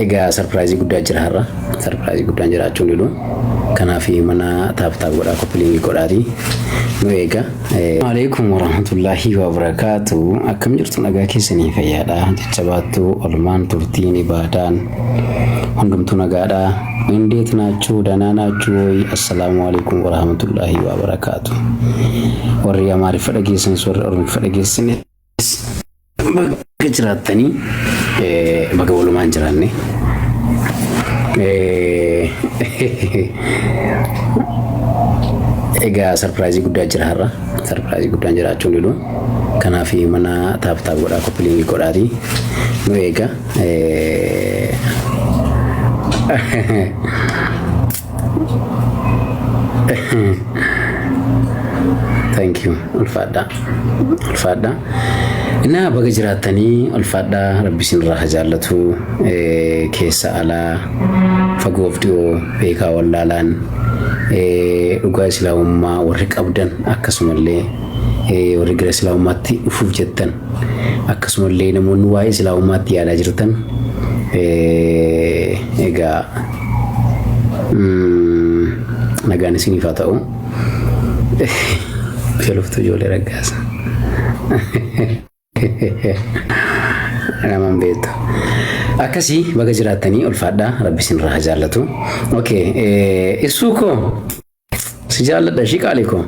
Egaa sarpiraayizii guddaa jira har'a. Sarpiraayizii guddaan jiraachuu ni Kanaaf mana tap tap godhaa copy link godhaati. Nu eega. Alaikum warahmatullahi wabarakaatu. Akkam jirtu nagaa keessanii fayyaadha. Jajjabaattuu olmaan turtiin ibaadaan hundumtuu nagaadha. እንዴት ናችሁ? ደህና ናችሁ ወይ? አሰላሙ አለይኩም ወራህመቱላሂ ወበረካቱ። Warri Amaariffa dhageessanis warri Oromiffa dhageessanis baga jiraattanii baga walumaan jiraanne. Egaa sarpiraayizii guddaa jira har'a. Sarpiraayizii guddaan jiraachuun didu. Kanaaf mana tap tap godhaa copy link godhaati. Nu eega. Thank you. Ulfaadhaa. Ulfaadhaa. Innaa baga jiraattanii ulfaadhaa rabbi isinirraa haa jaallatu keessa alaa fagoof dhiyoo beekaa wallaalaan dhugaa islaamummaa warri qabdan akkasumallee warri gara islaamummaatti dhufuuf jettan akkasumallee namoonni waa'ee islaamummaatti yaadaa jirtan egaa nagaan isiniif haa ta'u. Beeloftuu ijoollee raggaasa. Naman beektu. Akkasii baga jiraattanii ulfaadhaa rabbi isinirraa haa jaallatu. Okay, isuu koo si jaalladha ishii qaalii koo.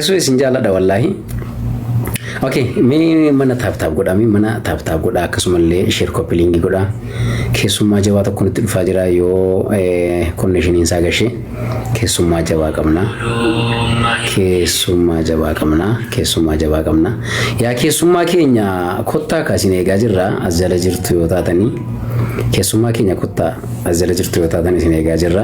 Isuu isin jaalladha wallaahi. Okay, mee mana tap tap godhaa, mee mana tap tap godhaa akkasumallee share copy link godhaa. Keessummaa jabaa tokko nutti dhufaa jira yoo connectioniin isaa gashee keessummaa jabaa qabna. Keessummaa jabaa qabna. Keessummaa jabaa qabna. Yaa keessummaa keenya kottaa kaasin eegaa jirra as jala jirtu yoo taatanii. Keessummaa keenya kottaa as jala jirtu yoo taatan isin eegaa jirra.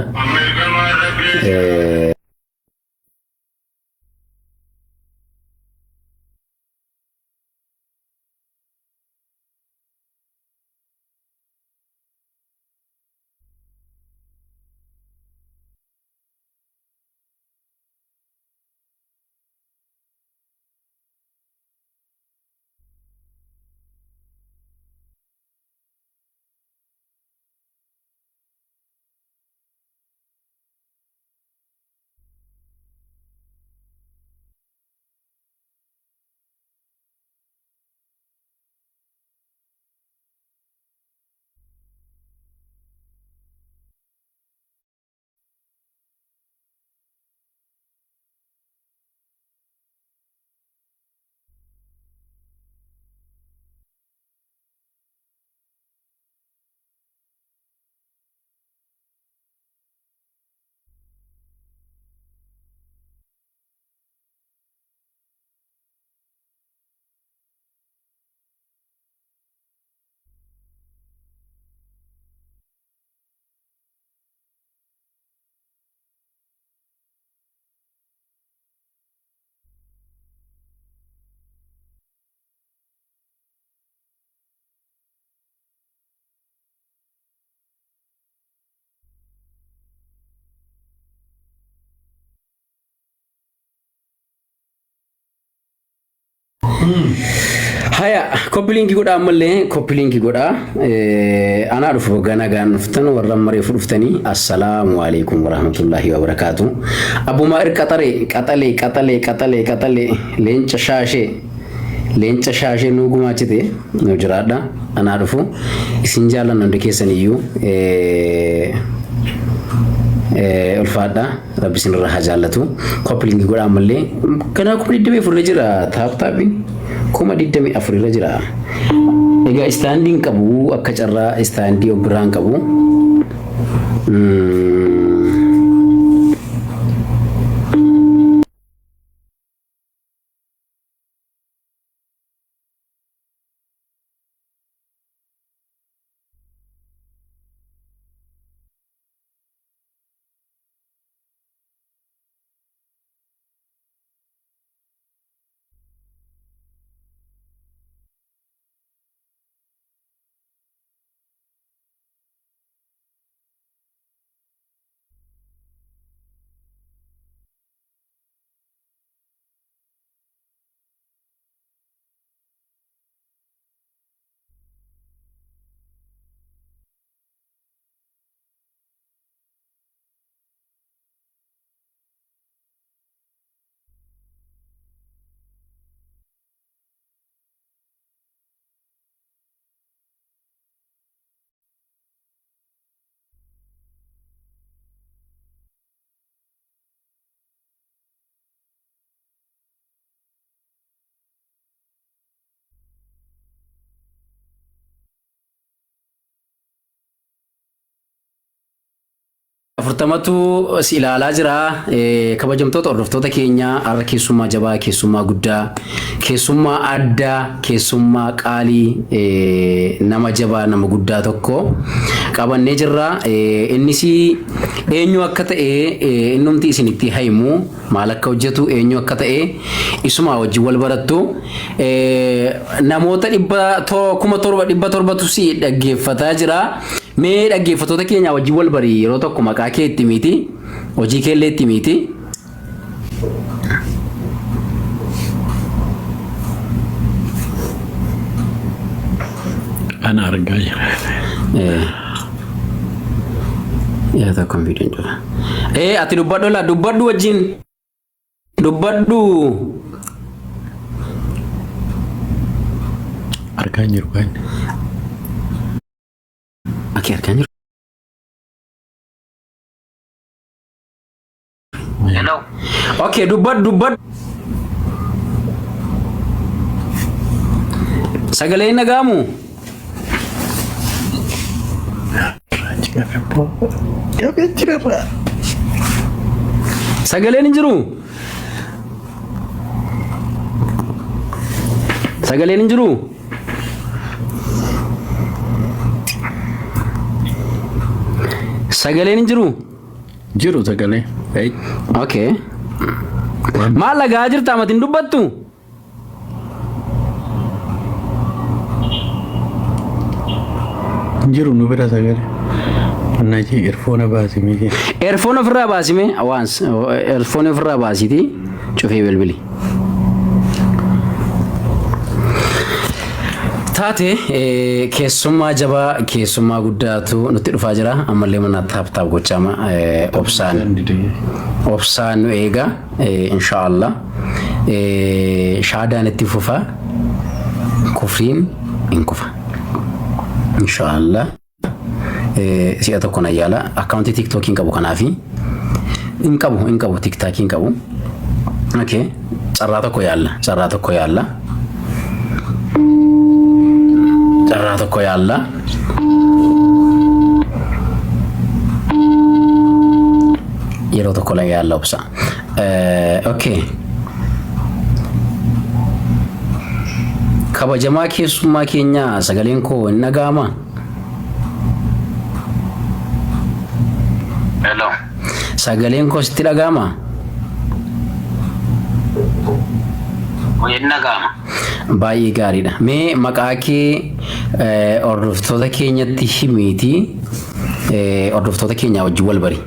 Haya, copy link godhaa ammallee copy link godhaa. Anaa dhufu baga nagaan dhuftan warra mareefu dhuftanii assalaamu alaikum warahmatullahi wabarakaatu. Abbuma qaxaree qaxalee qaxalee qaxalee qaxalee leenca shaashee leenca shaashee nuu gumaachite nu jiraadha. Anaa dhufu isin jaallanna hundi keessan iyyuu ulfaadha. Rabbi isinirraa haa jaallatu. Copy link godhaa ammallee ganaa 24,000 irra jira tap tapiin 24,000 irra jira. Egaa istaandiin qabu akka carraa istaandii of biraan qabu. afurtamatu si ilaalaa jira. Kabajamtoota hordoftoota keenyaa, har'a keessummaa jabaa, keessummaa guddaa, keessummaa addaa, keessummaa qaalii, nama jabaa, nama guddaa tokko qabannee jirra. Innis eenyu akka ta'e innumti isinitti himu, maal akka hojjetu, eenyu akka ta'e isuma wajjin wal barattu. Namoota 7700tu si dhaggeeffataa jira. Mee dhaggeeffattoota keenya wajjin wal bari, yeroo tokko maqaa kee itti miti, hojii kee illee itti miti. Ana argaa jira. Yeroo tokko viidiyoon jira. Ati dubbadhu laa, dubbadhu, wajjin dubbadhu. Argaa hin jiru kan. Akki argaa jiru. Hello. Okay, dubbadhu, dubbadhu. Sagalee hin dhaga'amu? Qabee jira. Sagaleen hin jiru? Sagaleen hin jiru? Sagaleen hin jiru? Jiru sagalee. Hey. Okay. Maal dhagaa jirta, amatiin dubbattu? Jiru nu bira sagalee. Annaa earphone baasi miti. Earphone ofirraa baasime, waans earphone ofirraa baasiti cufee bilbili. Taate keessummaa jabaa, keessummaa guddaatu nutti dhufaa jira. Ammallee mana tap tap gochaama obsaan obsaan nu eega, inshaallah. Shaadaan itti fufa, kufriin hin kufa. Inshaallah. Si'a tokko na yaala, akkaawuntii TikTokii hin qabu, kanaafi hin qabu, hin qabu, TikTokii hin qabu. Okay. Carraa tokko yaalla, carraa tokko yaalla. Carraa tokko yaalla. Yeroo tokko la yaalla, obsa. Okay. Kabajamaa keessummaa keenyaa, sagaleen koo hin dhaga'amaa? Hello. Sagaleen koo sitti dhaga'amaa? Hin dhaga'ama. Baay'ee gaariidha. Mee maqaa kee hordoftoota keenyatti himiiti, hordoftoota keenyaa wajjin wal bari.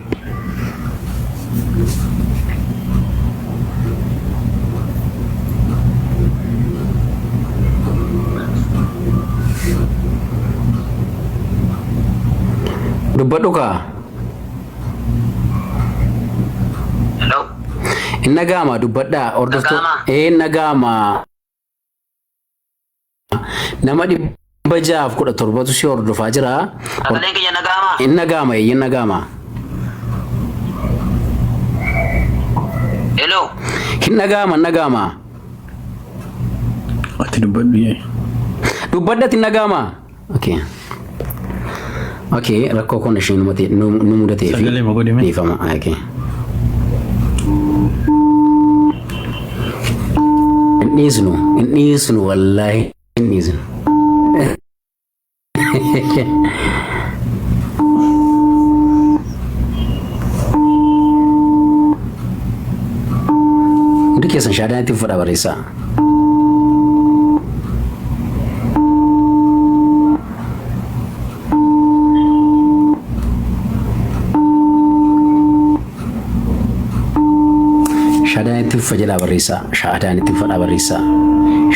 Dubbadhu kaa. Hello. Hin dhaga'ama, dubbadhaa. Hordoftoota. Dhaga'ama? Ee, hin dhaga'ama. Nama 617tu si hordofaa jira. Sagaleen kiyya dhaga'ama? Hin dhaga'ama, hin dhaga'ama. Hello. Hin dhaga'ama, hin dhaga'ama. Ati dubbadhu yee. Dubbadhati, hin dhaga'ama. Okay. Okay, rakkoo kun isheen nu mudatee fi Sagalee ma godhime? dhiifama. Okay. Hin dhiisnu, hin dhiisnu, wallaahi hin dhiisnu. Hundi keessan shaadaan itti uffadha barreessaa. Shaadaan itti fufa jedhaa barreessaa. Shaadaan itti fufadhaa barreessaa.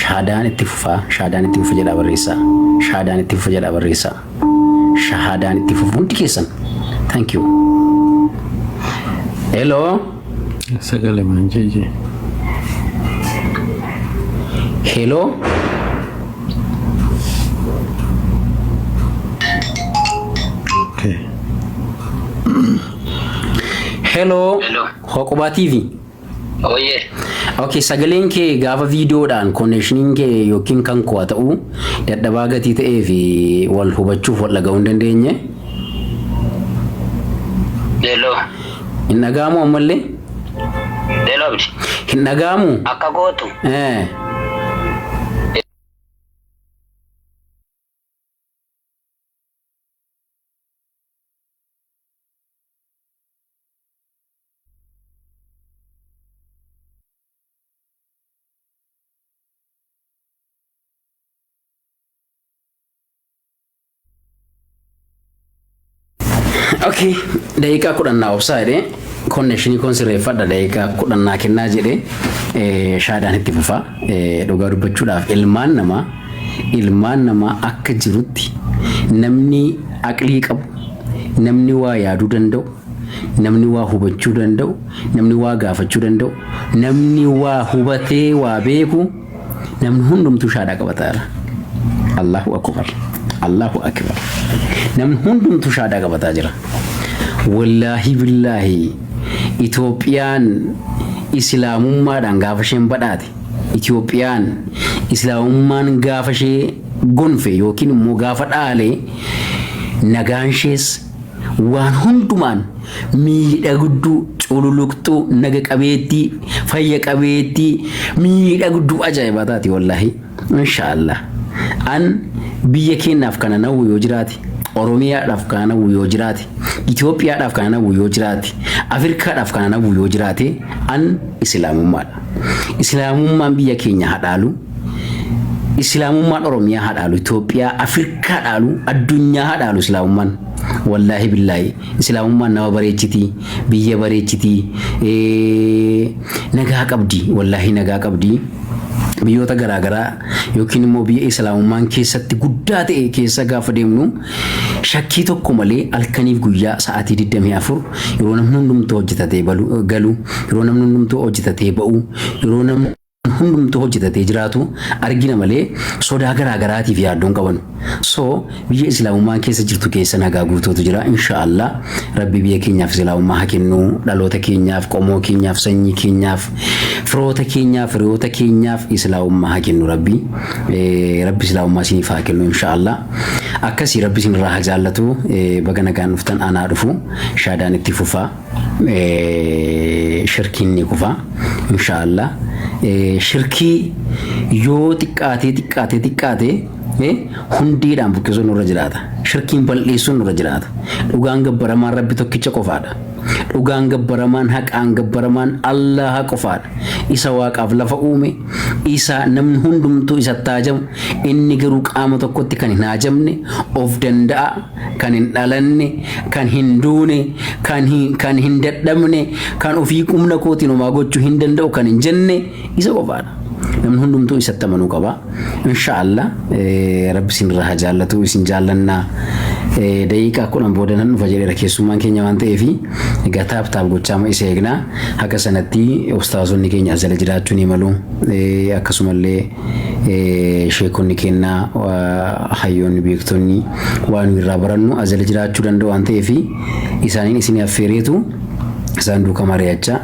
Shaadaan itti fufaa. Shaadaan itti fufa jedhaa barreessaa. Shaadaan itti fufa jedhaa barreessaa. Shahaadaan itti fufu hundi keessan. Thank you. Hello. Sagalee maan jeejee. Hello. Okay. Hello. Hello. Hoqubaa TV. Oyyee. Okay, sagaleen kee gaafa viidiyoodhaan connectioniin kee yookiin kan koo haa ta'u dadhabaa gatii ta'ee fi wal hubachuuf wal dhaga'uu hin dandeenye. Hello. Hin dhaga'amu ammallee? Hello Abdi. Hin dhaga'amu? Akka gootu. Okay, daqiiqaa 10 naa obsaa jedhee, connection koon sirreeffadha, daqiiqaa 10 naa kennaa jedhee, shaadaan itti fufaa. Dhugaa dubbachuudhaaf ilmaan namaa akka jirutti namni aqlii qabu, namni waa yaaduu danda'u, namni waa hubachuu danda'u, namni waa gaafachuu danda'u, namni waa hubatee waa beeku, namni hundumtuu shaadaa qabataara. Allahu akbar. Allahu akbar. Namni hundumtuu shaadaa qabataa jira. Wallaahi billaahi, Itoophiyaan islaamummaadhaan gaafa isheen badhaate, Itoophiyaan islaamummaan gaafa ishee gonfe yookiin immoo gaafa dhaale, nagaan ishees waan hundumaan miidhagduu, cululuqxuu, naga qabeettii, fayya qabeettii, miidhagduu ajaa'ibaa taati wallaahi. Inshaallah. An biyya keenyaaf kana nawwu yoo jiraate, Oromiyaadhaaf kana nawwu yoo jiraate, Itoophiyaadhaaf kana nawwu yoo jiraate, Afrikaadhaaf kana nawwu yoo jiraate, an islaamummaadha. Islaamummaan biyya keenya hadhaalu, Islaamummaan Oromiyaa hadhaalu, Itoophiyaa, Afrikaa dhaalu, addunyaa hadhaalu islaamummaan. Wallaahi billaahi, islaamummaan nama bareechitii, biyya bareechitii, nagaa qabdi, wallaahi nagaa qabdi. Biyyoota garaagaraa yookiin immoo biyya islaamummaan keessatti guddaa ta'e keessa gaafa deemnu, shakkii tokko malee halkaniif guyyaa sa'aatii 24 yeroo namni hundumtuu hojjetatee galu, yeroo namni hundumtuu hojjetatee ba'u, yeroo namni hundumtuu hojjetatee jiraatu argina malee sodaa garaagaraatiif yaaddoon qaban. So biyya islaamummaan keessa jirtu keessa nagaa guutuutu jira. Inshaallah Rabbi biyya keenyaaf islaamummaa haa kennu, dhaloota keenyaaf, qomoo keenyaaf, sanyii keenyaaf, firoota keenyaaf, hiriyoota keenyaaf islaamummaa haa kennu Rabbi. Rabbi islaamummaa isiniif haa kennu inshaallah. Akkasii Rabbi isinirraa haa jaallatu. Baga nagaan dhuftan, anaa dhufu, shaadaan itti fufaa. Shirkiin ni kufa inshaallah. Shirkii yoo xiqqaatee xiqqaatee xiqqaatee hundeedhaan buqqisuun nurra jiraata. Shirkiin bal'eessuun nurra jiraata. Dhugaan gabbaramaan Rabbi tokkicha qofaadha. Dhugaan gabbaramaan, haqaan gabbaramaan Allaha qofaadha. Isa waaqaaf lafa uume, isa namni hundumtuu isatti haajamu, inni garuu qaama tokkotti kan hin haajamne, of danda'a, kan hin dhalanne, kan hin duune, kan hin dadhabne, kan ofii humna kootiin homaa gochuu hin danda'u kan hin jenne isa qofaadha. Namni hundumtuu isatti amanuu qaba. Inshaallah Rabbi isin irraa haa jaallatu, isin jaallannaa. Daqiiqaa 10 booda nan dhufa jedheera keessummaan keenya waan ta'eef, egaa tap tap gochaa isa eegnaa. Haga sanatti ustaazonni keenya as jala jiraachuu ni malu. Akkasumallee sheekonni kennaa, hayyoonni, beektonni waan nu irraa barannu as jala jiraachuu danda'u waan ta'eef, isaaniin isin affeereetu isaan duuka mari'achaa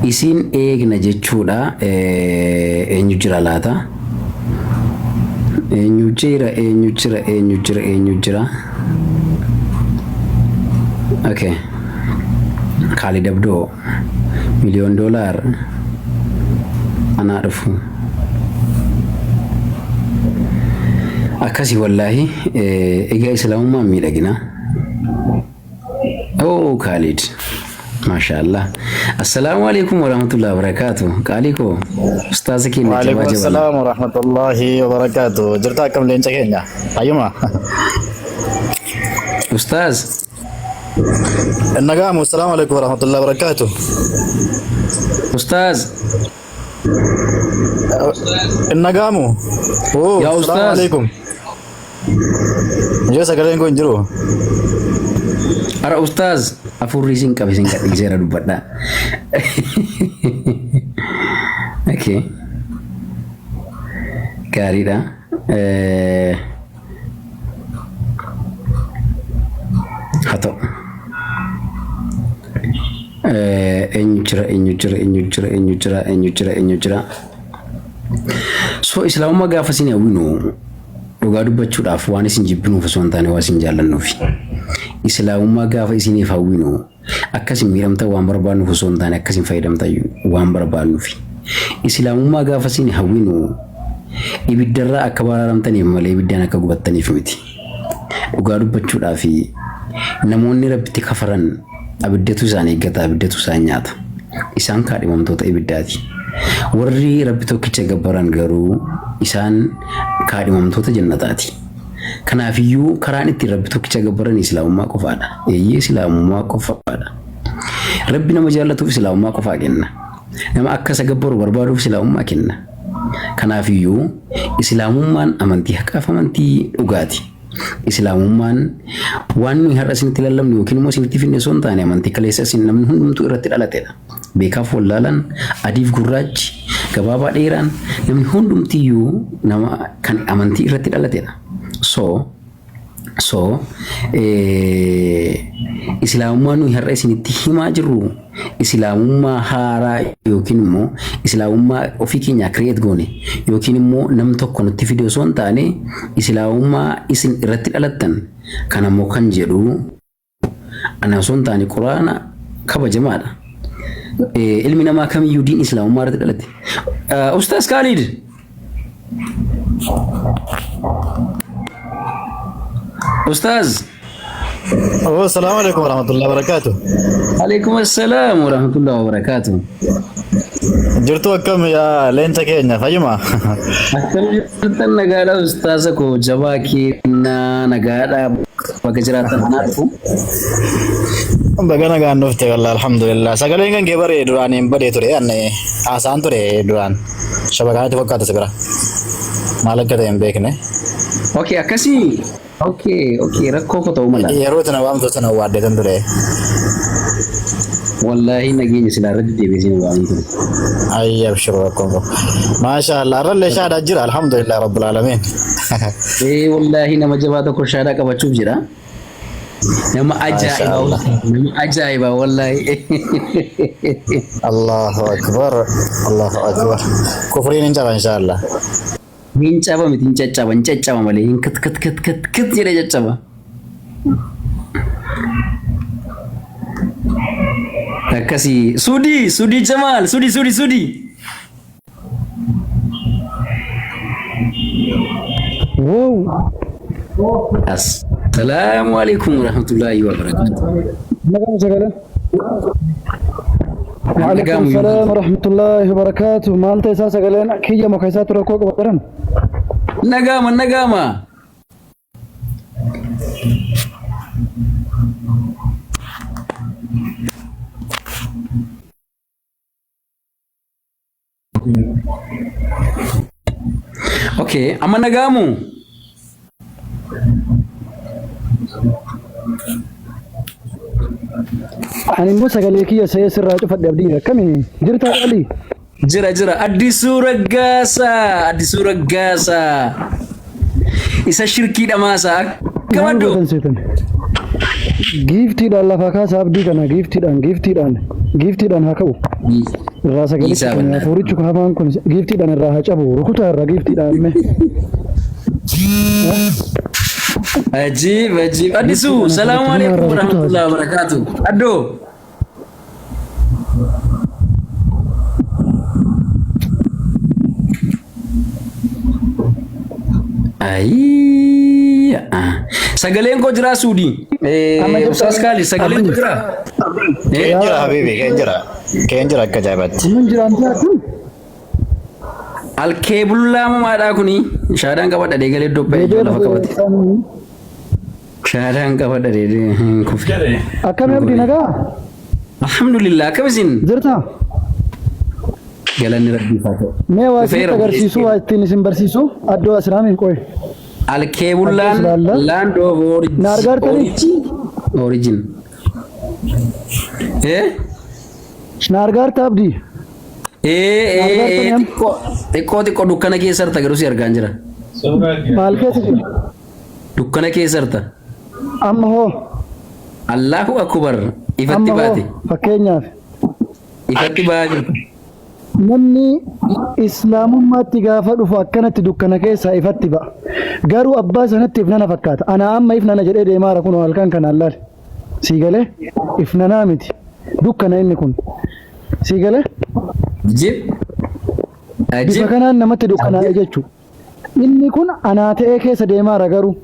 isin eegna jechuudha. Eenyu jira laata? Eenyu jira? Eenyu jira? Eenyu jira? Eenyu jira? Okay. Kaalid Abdoo, miliyoon doolaar, anaa dhufu. Akkasii wallaahi, egaa islaamummaan miidhagina. Oh, Khalid. Maashaallah. Assalaamu alaikum warahmatullahi wabarakatuh. Qaalii koo, ustaaza keenya jabaa Waalaikum jabana. assalam warahmatullahi wabarakatuh. Jirta, akkam leenca keenya? Fayyuma? Ustaaz. Nagaamu, assalaamu alaikum warahmatullahi wabarakatuh. Ustaaz. Nagaamu. Oh, Yaa assalaamu ustaaz. alaikum. Yoo sagaleen kun hin jiru. Ara ustaaz, afurri isin qabe isin gadhiiseera, dubbadhaa. Okay. Gaariidha. Haa ta'u. Eenyu jira? Eenyu jira? Eenyu jira? Eenyu jira? Eenyu jira? Eenyu jira? So islaamummaa gaafa isin hawwinu, dhugaa dubbachuudhaaf waan isin jibbinuuf osoo hin taane waan isin jaallannuufi. Islaamummaa gaafa isiniif hawwinu Akka isin miidhamtan waan barbaannuuf osoo hin taane akka isin fayyadamtan waan barbaannuufi. Islaamummaa gaafa isin hawwinu ibiddarraa akka baraaramtaniif malee ibiddaan akka gubattaniif miti. Dhugaa dubbachuudhaaf namoonni Rabbitti kafaran abiddatu isaan eeggata, abiddatu isaan nyaata. Isaan kaadhimamtoota ibiddaati. Warri Rabbi tokkicha gabbaran garuu isaan kaadhimamtoota jannataati. Kanaafiyyuu karaan ittiin Rabbi tokkicha gabbaran Islaamummaa qofaadha. Eeyyee Islaamummaa qofaadha. Rabbi nama jaallatuuf Islaamummaa qofaa kenna. Nama akka isa gabbaru barbaaduuf Islaamummaa kenna. Kanaafiyyuu Islaamummaan amantii haqaaf amantii dhugaati. Islaamummaan waan nuyi har'a isinitti lallabnu yookiin immoo isinitti finne osoo hin taane amantii kaleessa isin namni hundumtuu irratti dhalatedha. Beekaaf wallaalaan, adiif gurraachi, gabaabaa dheeraan namni hundumtiyyuu nama kan amantii irratti dhalatedha. So, So, Islaamummaa nuyi har'a isinitti himaa jirru Islaamummaa haaraa yookiin immoo Islaamummaa ofii keenyaa create goone yookiin immoo nam tokko nutti fide osoo hin taane Islaamummaa isin irratti dhalattan kana immoo kan jedhu ana osoo hin taane Quraana kabajamaadha. Ilmi namaa kamiyyuu diin Islaamummaa irratti dhalate. Ustaaz Khalid. Ustaaz. Oh, assalamu alaikum warahmatullahi wabarakatuh. Alaikum assalam warahmatullahi wabarakatuh. Jirtu akkam yaa leenca keenya fayyuma? Akkam jirtan nagaadha ustaaza koo jabaa keenya nagaadha baga jiraattan anaa dhufu. Baga nagaan dhufte wallah alhamdulillah. Sagaleen kan kee bare duraan hin badee ture anne haasaan ture duraan. Shabakaatti fakkaata si bira. Maal akka ta'e hin beekne. Okay akkasii. Okay okay rakkoo koo ta'uu mala. Yeroo tana waamtu sana waaddeetan ture. Wallaahi nageenya silaa irra deddeebi'ee siin waamin ture. Ayyi abshiru rakkoon qabu. Maasha Allah arrallee shaadaa jira alhamdulillah rabbil aalamiin. Ee wallaahi nama jabaa tokko shaadaa qabachuuf jira. Nama ajaa'ibaa Allah. nama ajaa'ibaa wallaahi. Allahu akbar Allahu akbar. Kufriin hin caba insha Allah. Hin caba miti hin caccaba hin caccaba malee hin kat kat kat kat kat jedhee caccaba. Akkasii Sudii Sudii Jamaal Sudii Sudii Sudii. Wow. Assalaamu alaikum warahmatullaahi wabarakaatu. Nagama sagalee. Waalaikum Nagaamu salaam warahmatullaahi wabarakaatu. Maal ta'e isaa sagaleen kiyya muka isaa ture koo qaba baran. Nagaama nagaama. Okay, amma nagaamu. Ani immoo sagalee kiyya se'ee sirraa cufadhe abdii akkami jirtaa qalii? Jira jira Addisuu Raggaasaa Addisuu Raggaasaa isa shirkii dhamaasaa akkam Maal addoo gootan seetan? Giiftiidhaan lafaa kaasa abdii kana giiftiidhaan giiftiidhaan giiftiidhaan haa ka'u. Irraa sagalichi Dhiisaa kun bannaa. hafuurichi kun hamaan kun giiftiidhaan irraa haa cabu rukutaa irraa giiftiidhaan mee. Ajiib ajiib Addisuu Giiftiidhaan salaamu hafuurichi hamaa alaikum irraa rukutaa. warahmatullahi wabarakatuh Addoo Ayii. Sagaleen koo jiraa Suudii. Amma jirta Ustaas Kaali sagaleen koo jiraa? Keen jira habibi keen jira. Keen jira akka ajaa'ibaatti. Amma jiraan kun Alkeebullaa mamaadhaa kuni shaadaan qabadha deegalee dobba'ee deebi'ee lafa qabate. dhufee Shaadaan qabadha deebi'ee kufe. akkami abdii nagaa Alhamdulillah akkam isin jirta? galanni rabbiif haa ta'u. Mee waa Dhufeera isinitti agarsiisu waa ittiin isin barsiisu addoo asiraamii qoy. Alkeebullaan Addoo ilaalla. land of Na argaartanii? origin. Origin. Eh? Na argaarta abdii? Ee Na ee ee argaartanii amma? xiqqoo xiqqoo xiqqoo dukkana keessa jirta garuu si argaan jira. Maal keessa jira? Dukkana keessa jirta. Amma hoo? Allahu akbar ifatti Amma hoo? baate. Fakkeenyaaf. Ifatti ba'aa jirta. Namni islaamummaatti gaafa dhufu akkanatti dukkana keessaa ifatti ba'a. Garuu abbaa sanatti ifnana fakkaata. Ana amma ifnana jedhee deemaara kunoo halkan kanaan laale. Sii galee? Ifnanaa miti. Dukkana inni kun. Sii galee? Ajib. Bifa Ajib. kanaan namatti dukkanaa'e jechuudha. Inni kun anaa ta'ee keessa deemaara garuu.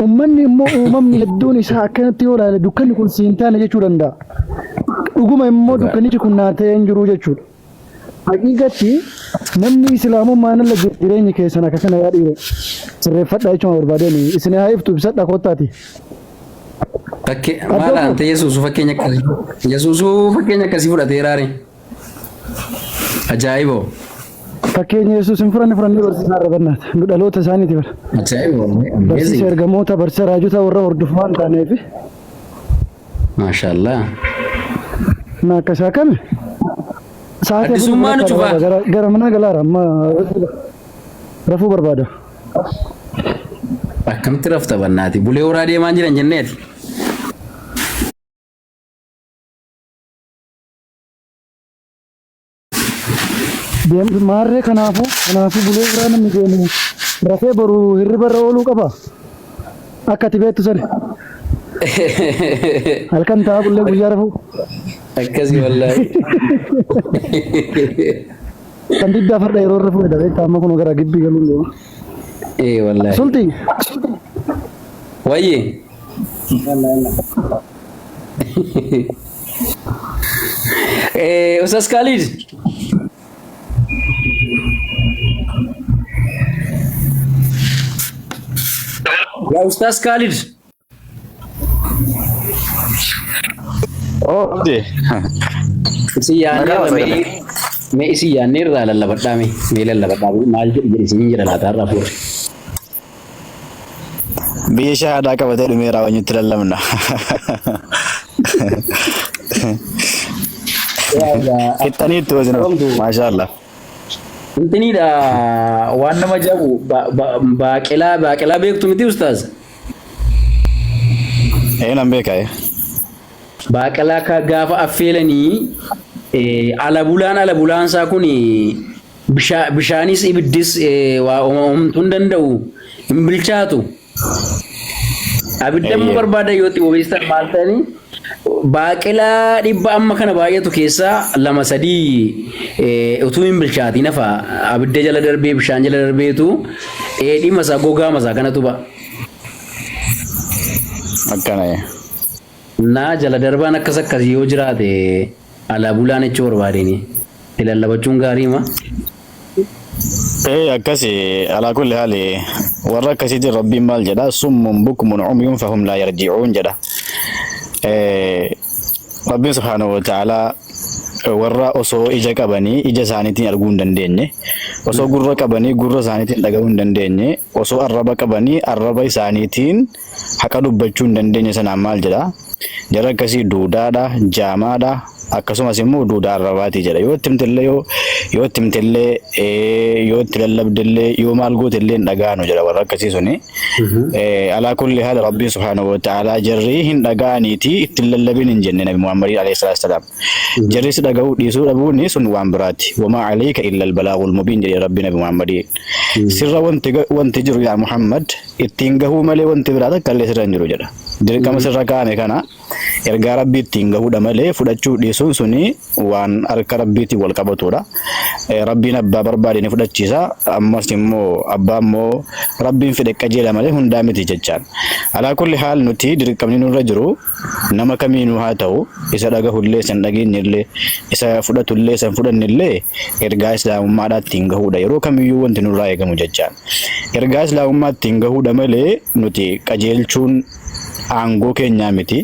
Ummanni immoo uumamni hedduun isaa akkanatti yoo ilaale dukkanni kun siin taane jechuu danda'a. Dhuguma immoo dukkanichi kun naa ta'ee hin jiru jechuudha. Haqiiqatti namni islaamummaan ala jireenyi keessan akka kana yaa dhiire sirreeffadhaa jechuun barbaadeen isin haa iftu ibsadha koottaati. Fakke maal ante Yesuusu fakkeenya akkasii Yesuusu fakkeenya akkasii fudhatee raare. Ajaa'iboo. Fakkeenya Yesuus hin fudhanne fudhannee barsiisaa irra barnaata. Nu dhaloota isaaniiti bara. Ajaa'iboo. Barsiisa Amazing. ergamoota barsiisa raajota warra hordofu waan taaneef Maashaallah. na akka isaa kame. Sa'aatii afurii Addisummaa nu walakkaa cufaa. gara gara manaa galaara amma rafuu barbaada. Akkamitti rafta bannaati? Bulee horaa deemaa jiran jenneeti. Maarree kanaafuu kanaafuu bulee biraa namni deemu rafee boru hirriba irra ooluu qaba. Akka ati beektu sani halkan taa'aa bullee guyyaa rafuu. Akkasii wallaahi. Kan diddaa farda yeroo rafuu jedha beektaa amma kun gara gibbii galuun deema. Ee wallaahi. Sultii Wayye. Ustaz Khalid. Yaa Ustaz Khalid. Oh, Abdi. Isin yaadneerra Nagaa mee mee isin yaadneerraa lallabadhaa mee mee lallabadhaa maal jedhu jedhi isin jedha laataa irraa fuudhe. Biyya shahaadaa qabatee dhumeera wanyutti lallabna. Fixxaniittu isin maashaallah. Intiniidha waan nama jabu baaqelaa baaqelaa beektu miti ustaaz. Ee nan beeka ee. Baaqelaa ka gaafa affeelanii ala bulaan ala bulaan isaa kun bishaanis ibiddis waa homtuu hin danda'u hin bilchaatu. Abidda immoo barbaada yoo itti bobeessan maal ta'anii baaqelaa dhibba amma kana baay'atu keessaa lama sadii utuu hin bilchaatiin hafa abidda jala darbee bishaan jala darbeetu dheedhii masaa gogaa masaa kanatu ba'a. Akkana ee. Naa jala darbaan akkas akkasii yoo jiraate alaa bulaan jechuu barbaadeni. Itti lallabachuun gaariima. Ee akkasi alaa kulli haali warra akkasiitiin rabbiin maal jedha summun bukmun umyun fahum laa yarji'uun jedha. Ee rabbiin subhaanahu wa ta'aalaa warra osoo ija qabanii ija isaaniitiin arguu hin dandeenye, osoo gurra qabanii gurra isaaniitiin dhaga'uu hin dandeenye, osoo arraba qabanii arraba isaaniitiin haqa dubbachuu hin dandeenye sanaan maal jedha? Jarri akkasii duudaadha, jaamaadha, akkasumas immoo duudaa arrabaati jedha. Yoo itti himtellee yoo yoo itti himtellee yoo itti lallabdellee yoo maal gootellee hin dhaga'anu jedha warra akkasii suni. Alaa kulli haal Rabbiin subhaanahu wa ta'aalaa jarri hin dhaga'aniiti itti hin lallabin hin jenne Nabi Muhammad alayhi salaatu wasalaam. Jarris dhaga'uu dhiisuu dhabuun sun waan biraati. Wamaa alayka illa al-balaagul mubiin jedhe Rabbi Nabi Muhammadiin. Sirra wanti wanti jiru yaa Muhammad ittiin gahuu malee wanti biraa takka illee sirra hin jiru jedha. Dirqama sirra kaa'ame kana ergaa Rabbii ittiin gahuudha malee fudhachuu dhiisuun suni waan harka Rabbiitiin wal qabatudha. Rabbiin abbaa barbaade ni fudhachiisa. Ammas immoo abbaa immoo Rabbiin fedhe qajeela malee hundaa miti jechaan. Alaa kulli haal nuti dirqamni nurra jiru nama kamiinuu haa ta'u isa dhagahullee isa hin dhageenyellee isa fudhatullee isa hin fudhannellee ergaa islaamummaadhaa ittiin gahuudha yeroo kamiyyuu wanti nurraa eegamu jechaan. Ergaa islaamummaa ittiin gahuudha malee nuti qajeelchuun aangoo keenyaa miti.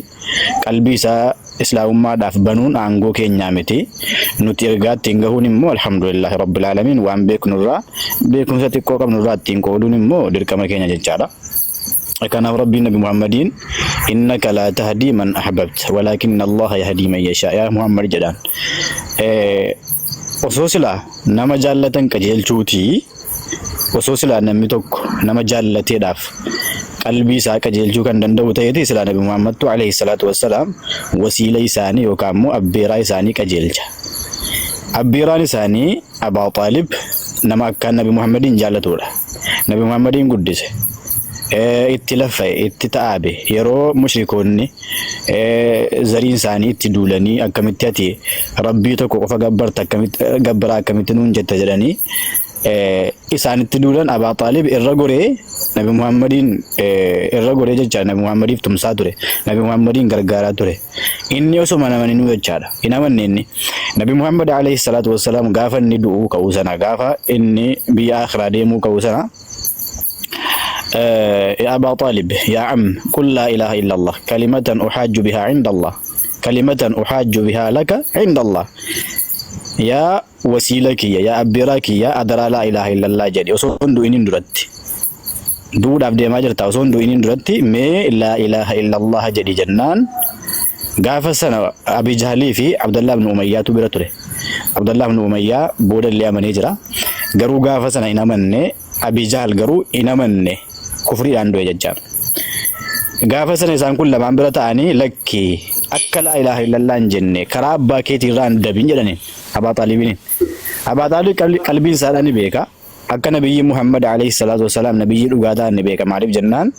Qalbii isaa islaamummaadhaaf banuun aangoo keenyaa miti. Nuti ergaa ittiin gahuun immoo alhamdulillahi rabbil aalamiin waan beeknurraa beekumsa xiqqoo qabnurraa ittiin qooduun immoo dirqama keenya jechaadha. Kanaaf Rabbiin Nabi Muhammadiin innaka laa tahdii man ahbabta walaakinna Allaha yahdii man yashaa yaa Muhammad jedhaan. Osoo silaa nama jaallatan qajeelchuutii osoo silaa namni tokko nama jaallateedhaaf qalbii isaa qajeelchuu kan danda'u ta'eeti silaa Nabi Muhammadtu alayhi salaatu wassalaam wasiila isaanii yookaan immoo abbeeraa isaanii qajeelcha. Abbeeraan isaanii Abaa Xaalib nama akkaan Nabi Muhammadiin jaallatudha. Nabi Muhammadiin guddise. Itti laffa'e, itti ta'aabe, yeroo mushrikoonni zariin isaanii itti duulanii, akkamitti ati Rabbii tokko qofa gabbarta, akkamitti gabbaraa, akkamitti nuun jetta jedhanii isaanitti duulan, Abaa Xaalib irra goree Nabi Muhammadiin irra goree jecha Nabi Muhammadiif tumsaa ture. Nabi Muhammadiin gargaaraa ture. Inni osuma namaninuu jechaadha. Hin amanne inni. Nabi Muhammad alayhi salaatu wassalaam gaafa inni du'uu ka'uu sana, gaafa inni biyya akhiraa deemuu ka'uu sana, يا أبا طالب، يا عم، قل لا إله إلا الله كلمة أحاج بها عند الله، كلمة أحاج بها لك عند الله. Yaa wasiila kiyya, yaa abbiraa kiyya, adaraa laa ilaaha illallah jedhi, osoo hin du'iniin duratti. Du'uudhaaf deemaa jirta, osoo hin du'iniin duratti mee laa ilaaha illallah jedhi jennaan, gaafa sana Abi Jahlii fi Abdallah ibn Umayyaatu bira ture. Abdallah ibn Umayyaa booda illee amanee jira. Garuu gaafa sana hin amanne. Abi Jahl garuu hin amanne, kufriidhaan du'e jechaadha. Gaafa sana isaan kun lamaan bira ta'anii, lakki, akka laa ilaaha illallah hin jenne, karaa abbaa keetii irraa hin dabin jedhaniin Abaa Xaalibiin. Abaa Xaalib qalbiin isaadhaa ni beeka. Akka Nabiyyi Muhammad alayhi salaatu wasalaam nabiyyi dhugaa ta'an ni beeka. Maaliif jennaan,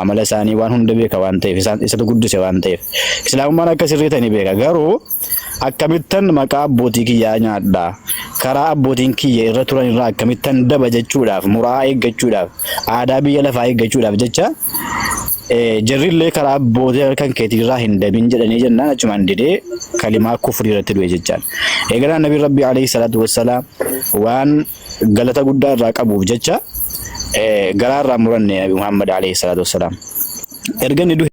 amala isaanii waan hunda beeka waan ta'eef, isaan isatu guddise waan ta'eef. Islaamummaan akka sirrii ta'e ni beeka. Garuu akkamittan maqaa abbootii kiyyaa nyaadha, karaa abbootiin kiyya irra turan irraa akkamittan daba jechuudhaaf, muraa eeggachuudhaaf, aadaa biyya lafaa eeggachuudhaaf jecha, jarrillee karaa abbootii kan keetii irraa hin dabin jedhanii jennaan, achumaan didee kalimaa kufrii irratti du'e jechaan. Eeganaa Nabi Rabbi alayhi salaatu wassalaam waan galata guddaa irraa qabuuf jecha garaa irraa muranne Nabi Muhammad alayhi salaatu wassalaam. Erga inni du'e